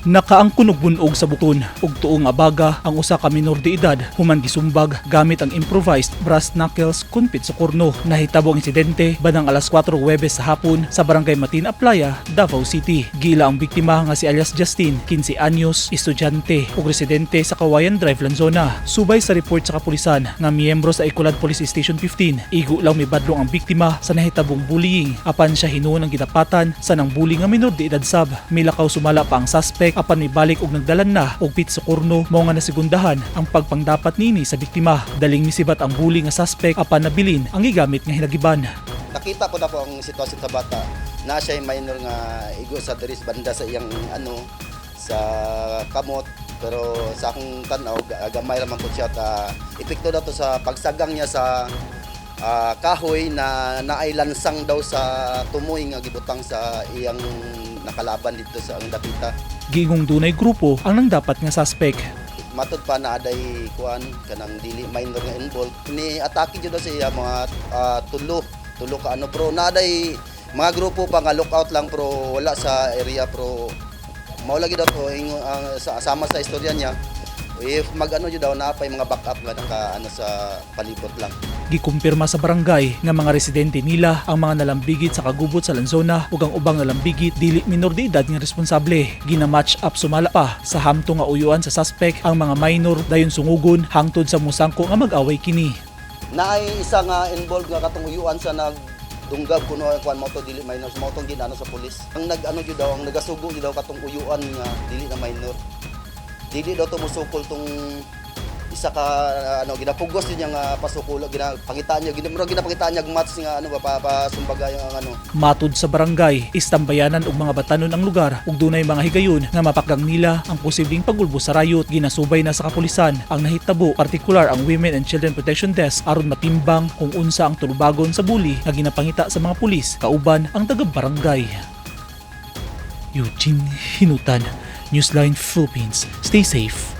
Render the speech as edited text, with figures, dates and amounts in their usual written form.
Nakaangkon og bun-og sa bukton ug tuo nga baga ang usa ka minor de edad human gisumbag gamit ang improvised brass knuckles kun pitsokorno. Nahitabo ang insidente bandang alas 4 Huwebes sa hapon sa Barangay Matin Aplaya, Davao City. Giila ang biktima nga si alias Justin, 15 anyos, estudyante ug residente sa Kawayan Drive, Lanzona. Subay sa report sa kapulisan nga miyembro sa Ecolad Police Station 15, igo lang mibadlong ang biktima sa nahitabong bullying apan siya hinuon ang gidapatan sa nang bully nga minor de edad sab. Milakaw sumala pa ang suspect apan mibalik og nagdalan na og pitsokorno, mao nga nasegundahan ang pagpangdapat nini sa biktima. Daling misibat ang bully nga suspect apan nabilin ang gigamit nga hinagiban. Nakita ko na po ang sitwasyon sa bata na siya minor nga igo sa diri sa banda sa iyang ano sa kamot, pero sa akong tan-aw gamay ra man po siya ta epekto dato sa pagsagang niya sa kahoy na naay lansang daw sa tumoy nga gibutang sa iyang nakalaban dito sa ang dapita. Giingong dunay grupo ang nangdapat nga suspect. Matod pa na aday kuan kanang dili minor nga involved ni atake jud daw sa iya mga tulo tulo ka ano, pero naaday mga grupo pa nga lookout lang pero wala sa area, pero mao lagi daw to ingon ang sama sa istorya niya, if mag-ano jud daw naa pay mga backup nga naka ano sa palibot lang. Gikumpirma sa barangay nga mga residente nila ang mga nalambigit sa kagubot sa Lanzona ug ang ubang nalambigit dili minor de edad nga responsable. Gina-match up sumala pa sa hamtong nga uyuan sa suspect ang mga minor dayon sungugon hangtod sa musangko nga mag-away kini. Naay isa nga involved nga katong uyuan sa nagdunggab kuno ang kuan mo to dili minor, mao tong ginano sa pulis. Ang nag-ano jud daw, ang nagasugo jud daw katong uyuan nga dili na minor. Dili daw to musukol tong isa ka ano, ginapugos din niya nga pasukol, ginapangitaan niya, murag ginapangitaan niya og match nga ano ba pa pasumbaga yung ang ano. Matud sa barangay, istambayanan og mga batanon ang lugar ug dunay mga higayon nga mapakgang nila ang posibleng pagulbo sa rayot. Ginasubay na sa kapulisan ang nahitabo, partikular ang Women and Children Protection Desk, aron matimbang kung unsa ang tulubagon sa bully nga ginapangita sa mga pulis kauban ang taga-barangay. Eugene Hinutan, Newsline Philippines. Stay safe.